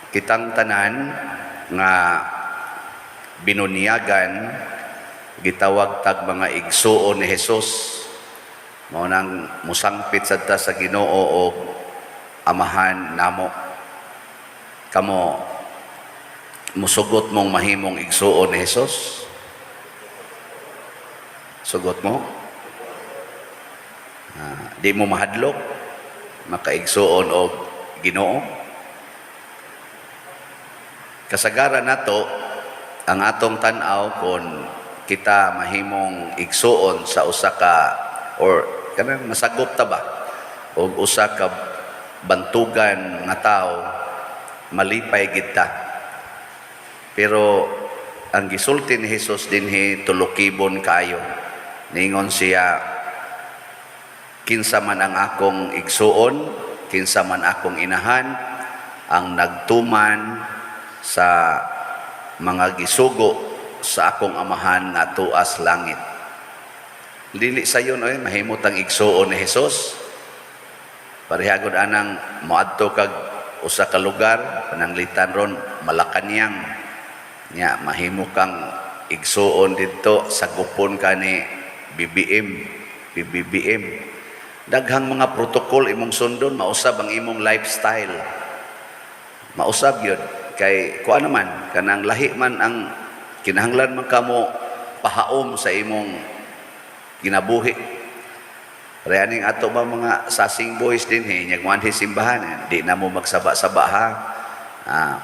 Kitang tanan nga binunyagan, gitawag tag mga igsuon ni Hesus. Mao nang musangpit sad ta sa Ginoo og Amahan namo. Kamo, musugot mong mahimong igsuon ni Hesus? Sugot mo? Ah, di mo mahadlok makaigsuon og Ginoo? Kasagaran nato ang atong tan-aw kon kita mahimong igsuon sa usa ka or kanang masagop ta ba og usa ka bantugan nga tawo, malipay gid ta. Pero ang gisulti ni Hesus dinhi, tulukibon kayo. Ningon siya, "Kinsa man ang akong igsuon, kinsa man akong inahan, ang nagtuman sa mga gisugo sa akong Amahan nga tuas langit." Dili sayon oy mahimot ang igsuon ni Hesus. Parehagod anang moadto kag usa ka lugar, pananglitan ron Malacañang. Nya mahimo kang igsuon didto, sagupon ka ni BBM, PBBM. Daghang mga protocol imong sundon, mausab ang imong lifestyle. Mausab yun. Kay kuan naman, kanang lahi man ang kinahanglan man kamo pahaom sa imong kinabuhi. Reaning ato ba mga sasing boys din, nyag moanhi simbahan, eh, di na mo magsaba-saba ha. Ah,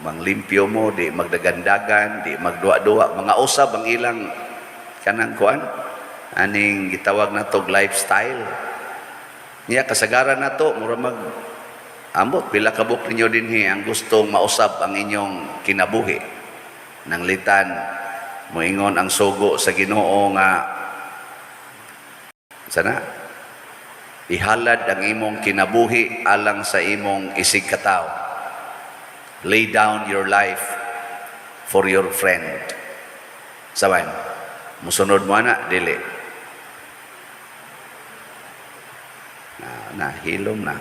manglimpyo mo, di magdagandagan, di magduwa-duwa, mga usab ang ilang kanang kuan, aning gitawag na tog lifestyle. Niya kasagaran na to, mura mag ambot pila ka buok ninyo dinhi ang gustong mausab ang inyong kinabuhi. Nanglitan moingon ang sugo sa Ginoo nga sana ihalad ang imong kinabuhi alang sa imong isig katawo. Lay down your life for your friend. Saban, musunod mo ana, dili? Na, na hilom na.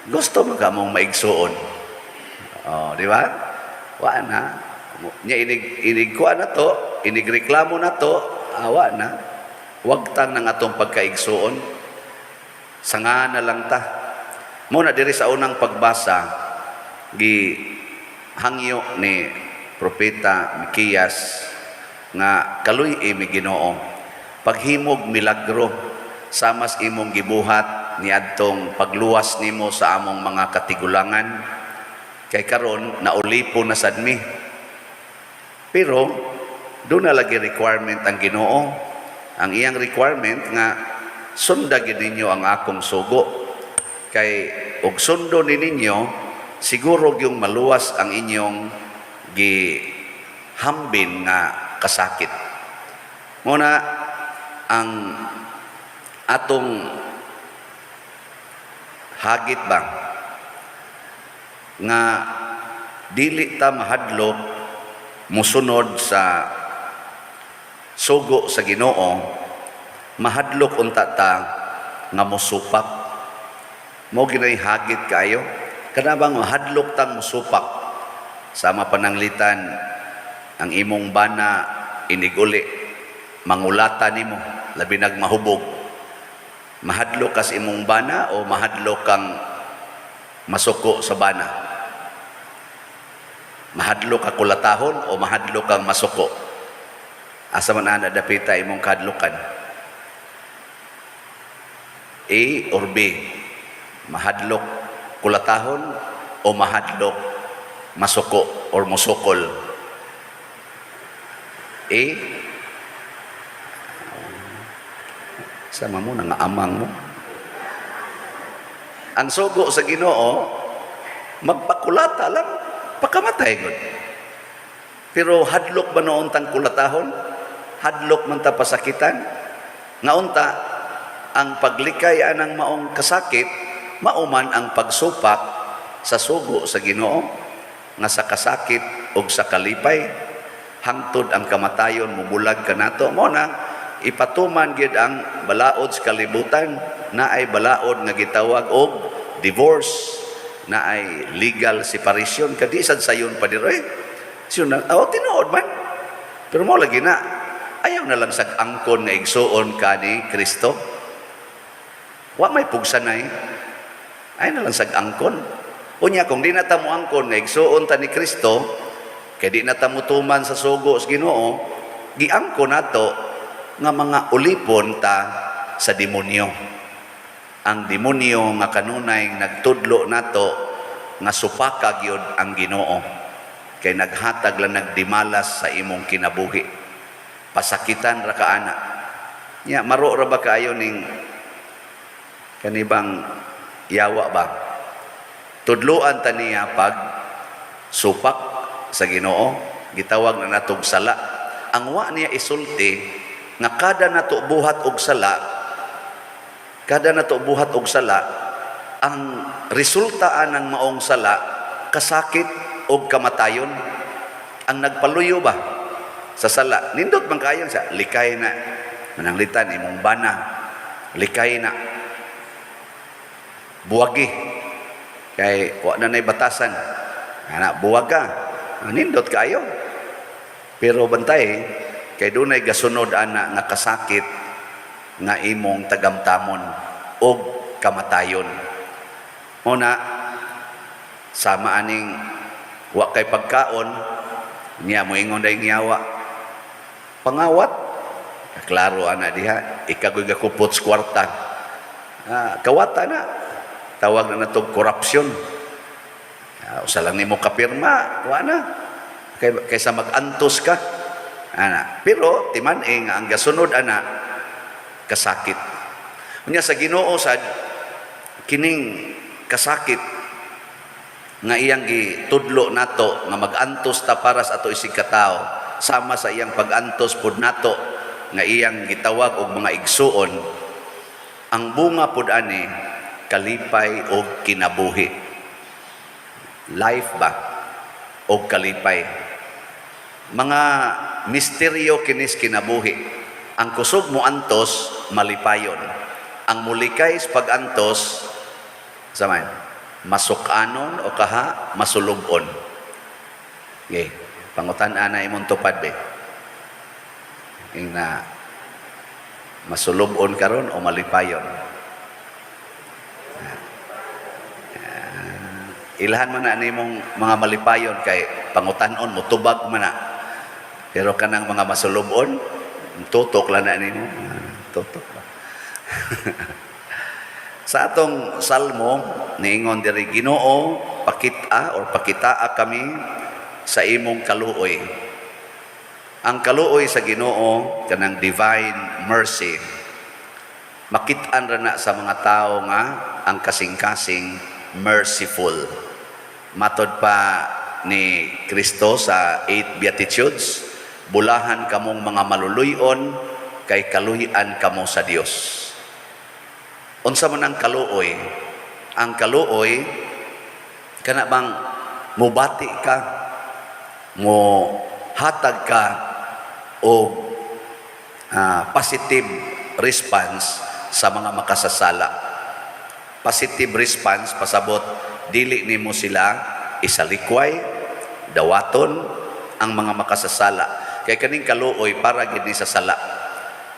Gusto mo ka mong maigsuon. Oh, di ba? Wa na. Nya inig inig kuha na to, inig reklamo na to, awa na. Wagtang ng atong pagkaigsuon. Sanga na lang ta. Muna diri sa unang pagbasa, gi hangyo ni Propeta Mikiyas nga kaluy-i mi, Ginoo. Paghimog milagro samas imong gibuhat niadtong pagluwas nimo sa among mga katigulangan, kay karon naulipon na sad mi. Pero doon na lagi requirement ang Ginoo. Ang iyang requirement nga sunda gid ninyo ang akong sugo, kay og sundo ni ninyo, siguro yung maluwas ang inyong gihambin nga kasakit. Muna ang atong hagit ba nga dili ta mahadlok musunod sa sugo sa Ginoo, mahadlok unta ta nga mosupak. Mo ginay hagit kayo kana bang mahadlok tang mosupak, sama pananglitan ang imong bana iniguli, mangulata nimo, labi nag mahubog. Mahadlok ka sa imong bana o mahadlok kang masuko sa bana? Mahadlok ka kulatahon o mahadlok kang masuko? Asa man ana dapita imong kahadlokan? A or B? Mahadlok kulatahon o mahadlok masuko or musukol? A. Sama mo, nga amang mo. Ang sugo sa Ginoo, magpakulata lang, pakamatay gud. Pero hadlok ba noon tang kulatahon? Hadlok man ta pasakitan? Nga unta, ang paglikay anang maong kasakit, mauman ang pagsupak sa sugo sa Ginoo nga sa kasakit og sa kalipay hangtod ang kamatayon mubulag kanato. Mo na ipatuman gyud ang balaod sa kalibutan na ay balaod nga gitawag og divorce. Na ay legal separation kadi sad sayon pa diri. Siya na, oh, tinuod man. Pero mo lagi na, ayaw na lang sag angkon nga igsuon ka ni Kristo. Wa may pugsanay. Ayaw na lang sag angkon. Unya, kung di na ta mo angkon nga igsuon ta ni Kristo, kay di na ta motuman sa sugo sa Ginoo, giangkon nato nga mga ulipon ta sa demonyo. Ang demonyo nga kanunay nagtudlo nato nga supaka gyud ang Ginoo. Kay naghatag lang nagdimalas sa imong kinabuhi. Pasakitan ra ka ana. Nya maro ra ba kaayo ning kanibang yawa ba? Tudluan ta niya pag supak sa Ginoo, gitawag na natog sala. Ang wa niya isulti nga kada nato buhat og sala, kada nato buhat og sala, ang resulta ng maong sala kasakit og kamatayon. Ang nagpaluyo ba sa sala, nindot man kayo sa likay na mananglitan imong bana, likay na buwagi kay wa na nay batasan ana, buwaga, nindot kayo. Pero bantay kay dunay gasunod ana nga kasakit nga imong tagamtamon og kamatayon. Mo na sama aning wa kay pagkaon niya, moingon dayong yawa, "Pangawat." Klaro ana diha, ikagoy gakupot sa kwarta. Ah, kawata na, tawag na natog korupsyon. Ah, usa lang nimo kapirma, wa na kay, kaysa mag-antos ka ana. Pero timan-i nga ang gasunod ana kasakit. Unya sa Ginoo sad, kining kasakit nga iyang gitudlo nato nga mag-antos ta para sa ato isig katao, sama sa iyang pag-antos pud nato nga iyang gitawag og mga igsuon, ang bunga pud ani kalipay og kinabuhi, life ba og kalipay. Mga misteryo kinis kinabuhi. Ang kusog mo antos, malipayon. Ang mulikay sa pag-antos sa man masukanon o kaha masulubon. Okay. Pangutan-an na imong tupad be. Ing na masulubon karon o malipayon? Ah, ilhan man na nimong mga malipayon kay pangutan-on mo tubag man na. Pero kanang mga masulubon, tutok lang na nimo. Ah, tutok ba? Sa atong salmo, niingon diri, "Ginoo, pakita or pakitaa kami sa imong kaluoy." Ang kaluoy sa Ginoo, kanang divine mercy, makit-an ra na sa mga tao nga ang kasing-kasing merciful. Matod pa ni Kristo sa eight Beatitudes, "Bulahan kamong mga maluluyon kay kaluy-an kamo sa Dios." Unsa man ang kaluoy? Ang kaluoy kana bang mubati ka, mo hatag ka og positive response sa mga makasasala. Positive response pasabot dili nimo sila isalikway, dawaton ang mga makasasala. Kay kaning kaluoy para gid ni sa sala.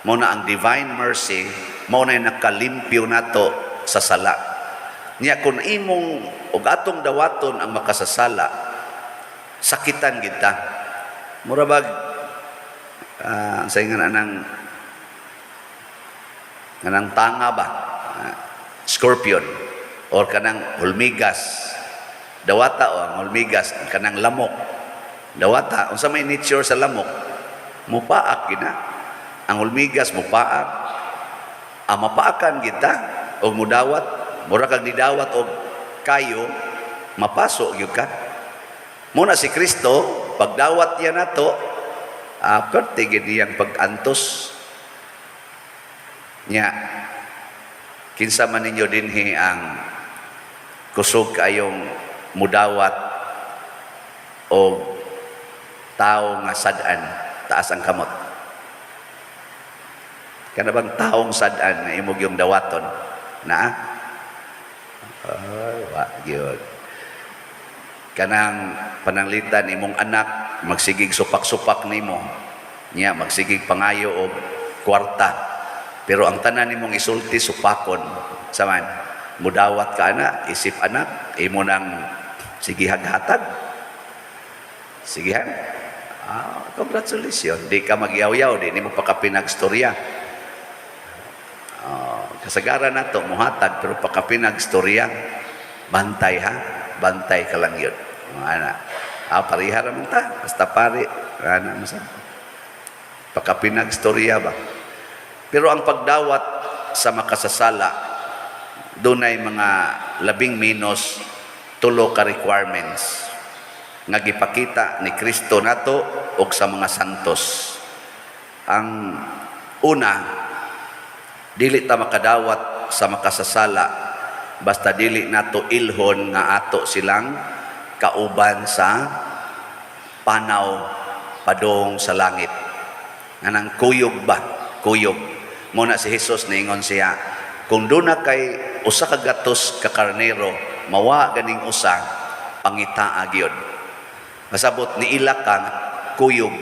Mo na ang divine mercy, mao na nakalimpyo nato sa sala. Niya kung imong og atong dawaton ang makasasala, sakitan kita. Mura bag sa ingan anang kanang tanga ba? Ah, scorpion or kanang hulmigas. Dawata o ang hulmigas, kanang lamok. Dawata, unsa may nature sa lamok? Mupaak gina. Ang hulmigas mupaak. Ang mapaakan kita og mudawat, mura kag nidawat og kayo, mapaso gyud ka. Muna si Kristo, pagdawat niya nato, perte gid niyang pag-antos. Nya, kinsa man ninyo dinhi ang kusog kayong mudawat o tao nga sad-an, taas ang kamot? Kana bang taong sad-an nga imong yung dawaton? Na? Ay, wa gyud. Kanang pananglitan imong anak magsigig supak-supak nimo niya, magsigig pangayo og kwarta, pero ang tanan nimong isulti supakon saman, mudawat ka ana isip anak imo nang sigihag hatag, sigihan. Ah, congratulations, di ka magyaw-yaw, di nimo pakapinagstorya. Ah, kasagaran nato muhatag pero pakapinagstorya, bantay ha, bantay ka lang yun. Mga ana. Ah, pareha ra man ta, basta pare, ana masab. Pakapinagstorya ba? Pero ang pagdawat sa makasasala, dunay mga labing minos tulo ka requirements nga gipakita ni Kristo nato og sa mga santos. Ang una, dili ta makadawat sa makasasala basta dili nato ilhon nga ato silang kauban sa panaw padong sa langit. Nganang kuyog ba? Kuyog. Muna si Jesus, niingon siya, kung duna kay usa ka gatos ka karnero, mawa ganing usa, pangitaa gyud. Masabot niila ka kuyog.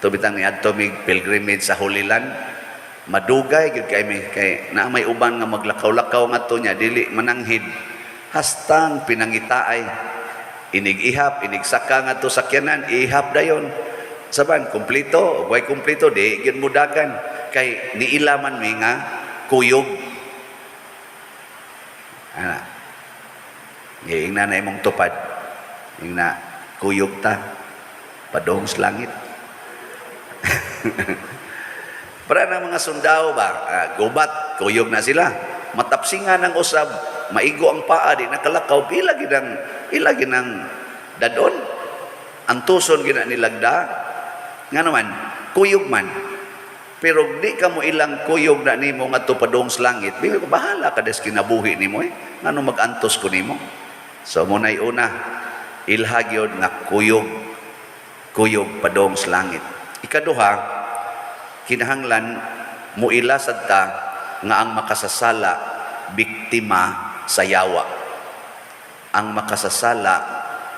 Tubitang niadto mig pilgrimage sa Holy Land, madugay gyud kay mi kay naa may uban nga maglakaw-lakaw ngadto niya dili mananghid hastang pinangitaay, inig ihap, inig saka ngadto sakyanan, ihap dayon saban kumpleto, way kumpleto di gyud mudagan kay niila man mi nga kuyog ana. Giingna na imong tupad, ingna kuyog ta padong sa langit. Para na mga sundao ba, ah, gubat, kuyog na sila. Matapsingan ang usab, maigo ang paa, di nakalakaw, ila ginang dadon. Antuson gina nilagda. Nga naman, kuyog man. Pero di ka mo ilang kuyog na nimo nga padong sa langit, di ko bahala ka des kinabuhi nimo eh. Ngano mag-antos ko nimo? So muna'y una, ilha gyud nga kuyog, kuyog padong sa langit. Ikaduha, kinahanglan muila sad ta nga ang makasasala biktima sa yawa. Ang makasasala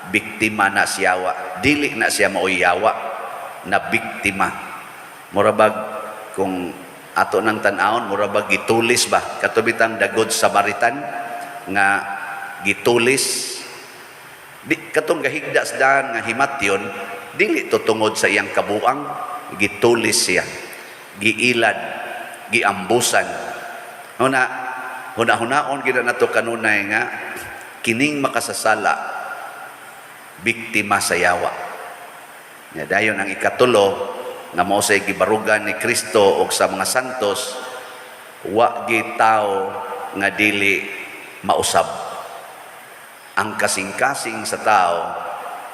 biktima na siya yawa. Dili na siya maoy yawa na biktima. Murabag kung ato nang tan-awon, murabag gitulis ba, katubitang The Good Samaritan nga gitulis di, katong gahigda sa daan nga himatyon, dili to tungod sa iyang kabuang, gitulis siya, giilad, giambusan. Huna huna-hunaon gid nato kanunay nga kining makasasala biktima sa yawa. Nya dayon ang ikatulo nga mao say gibarugan ni Kristo og sa mga santos, wa gi tawo nga dili mausab. Ang kasing-kasing sa tao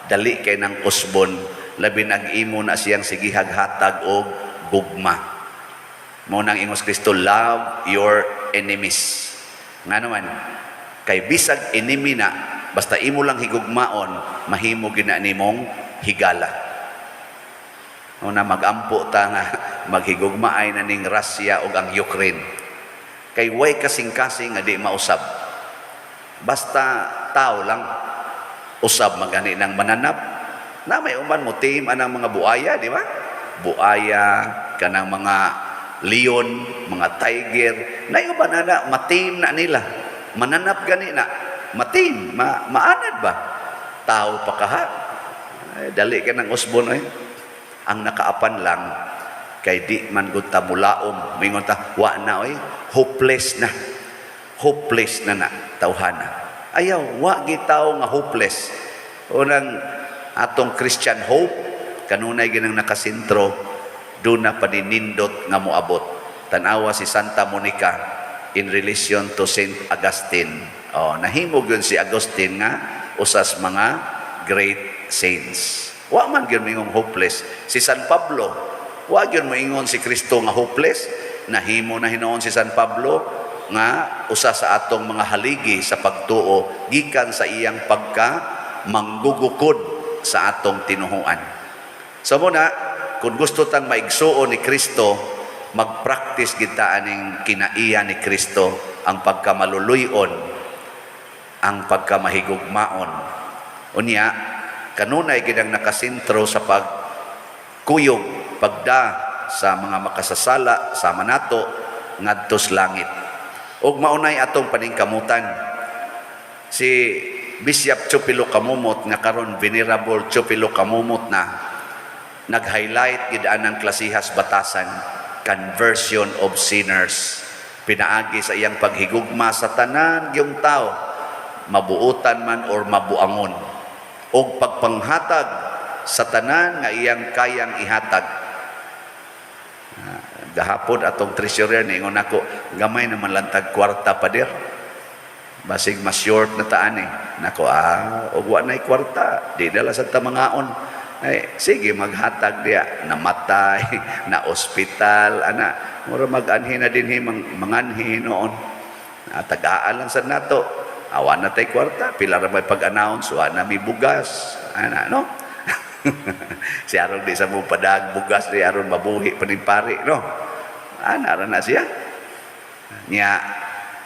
dali kay nang usbon, labi nag imo na siyang sigihag hatag og gugma. Mao nang ingos Kristo, "Love your enemies." Nga naman, kay bisag enemy na, basta imo lang higugmaon, mahimo gina nimong higala. Una magampo ta nga maghigugmaay na ning Russia ug ang Ukraine. Kay way kasing-kasing nga di mausab. Basta tao lang, usab magani ng mananap. Na may uman mo team anang mga buaya, di ba? Buaya, kanang mga leon, mga tiger, na uban na ma-tame na nila. Mananap gani na, ma-tame, maanad ba? Tao pa kaha. Ay, dali ka ng usbon eh. Ang nakaapan lang, kay di man gud ta mulaom. Mingon ta, wa na oy, hopeless na. Hopeless na na, tawhana. Ayaw, wa gitaw nga hopeless. Unang atong Christian hope, kanunay ginang nakasentro, doon na paninindot nga moabot. Tanawa si Santa Monica in relation to Saint Augustine. Oh, nahimog yun si Augustine nga usas mga great saints. Wa man gyud moingong hopeless. Si San Pablo, wa gyud moingon si Kristo nga hopeless. Nahimo na hinuon si San Pablo nga usa sa atong mga haligi sa pagtuo gikan sa iyang pagka manggugukod sa atong tinuhuan. So muna, kung gusto tang maigsuon ni Kristo, magpractice kita aning kinaiya ni Kristo, ang pagkamaluluyon, ang pagkamahigugmaon, Unya kanunay gid ang nakasentro sa pagkuyog, pagda sa mga makasasala sama nato ngadto sa langit. Ug maunay atong paningkamutan. Si Bishop Chupilo Camomot, nga karon Venerable Chupilo Camomot na, nag-highlight gid anang klasihas batasan, conversion of sinners, pinaagi sa iyang paghigugma sa tanan gyung tao, mabuutan man or mabuangon, og pagpanghatag sa tanan nga iyang kayang ihatag. Gahapon atong treasurer niingon nako, "Gamay naman lang tag kwarta, pader, basig mas short na taan eh." Nako, og wa na'y kwarta, di dala sa tamangaon. Ay, sige, maghatag diya, namatay, na ospital, ana, mura mag-anhi na dinhi, manganhi noon. Ah, tagaan lang sa nato. Awa na tay kwarta, pila ra may pag-announce, wa na may bugas. Ana, no? Si aron di sa mo padag bugas di aron mabuhi pa ning pari, no? Ana ra na siya. Nya,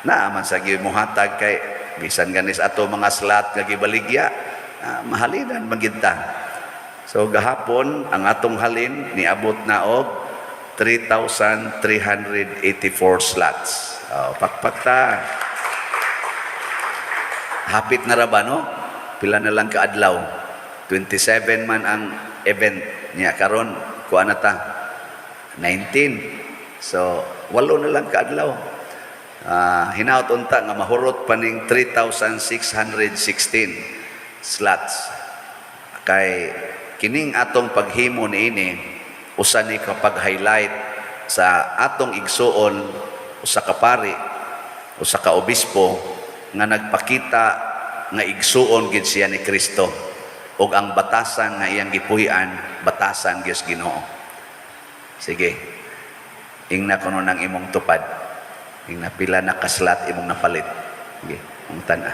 naaman sa gyud mohatag kay bisan ganis ato mga slot nga gibaligya, mahalinan man gyud ta. So gahapon ang atong halin niabot na og 3,384 slots. Oh, pakpak ta. Hapit na ra ba, no? Pila na lang kaadlaw. 27 man ang event niya karon, kuha na ta. 19. So 8 na lang kaadlaw. Hinaut unta nga mahurot pa ning 3,616 slots. Kay kining atong paghimo niini, usa ni kapag highlight sa atong igsuon, usa ka pari, usa ka obispo nga nagpakita nga igsuon gid siya ni Kristo ug ang batasan nga iyang gipuy-an, batasan gyud Ginoo. Sige. Ingna kuno ng imong tupad. Ingna pila na ka-slot imong napalit. Sige, mong tan-a.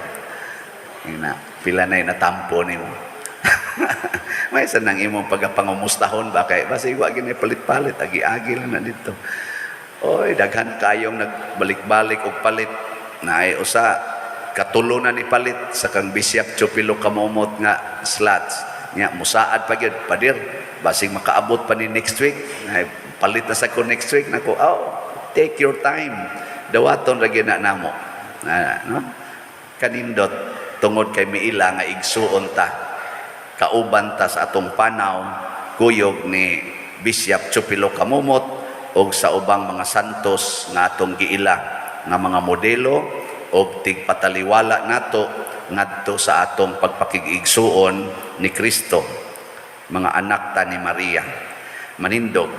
Ingna pila na natampo nimo. May isa nang imong pagapangumustahon ba kay basi wa gini palit-palit, agi-agi lang na dito. Oy, daghan kayong nagbalik-balik og palit na ay usa katulo na ni palit sa kang Bishop Chupilo Camomot nga slots. Nya musaad pa gyud, "Pader, basig makaabot pa ni next week." Ay, palit na sa ko next week nako. Oh, take your time. Dawaton ra gyud na namo. Na, no? Kanindot tungod kay miila nga igsuon ta, kauban ta sa atong panaw kuyog ni Bishop Chupilo Camomot og sa ubang mga santos nga atong giila nga mga modelo og tigpataliwala nato ngadto sa atong pagpakig-igsuon ni Kristo. Mga anak ta ni Maria, manindog.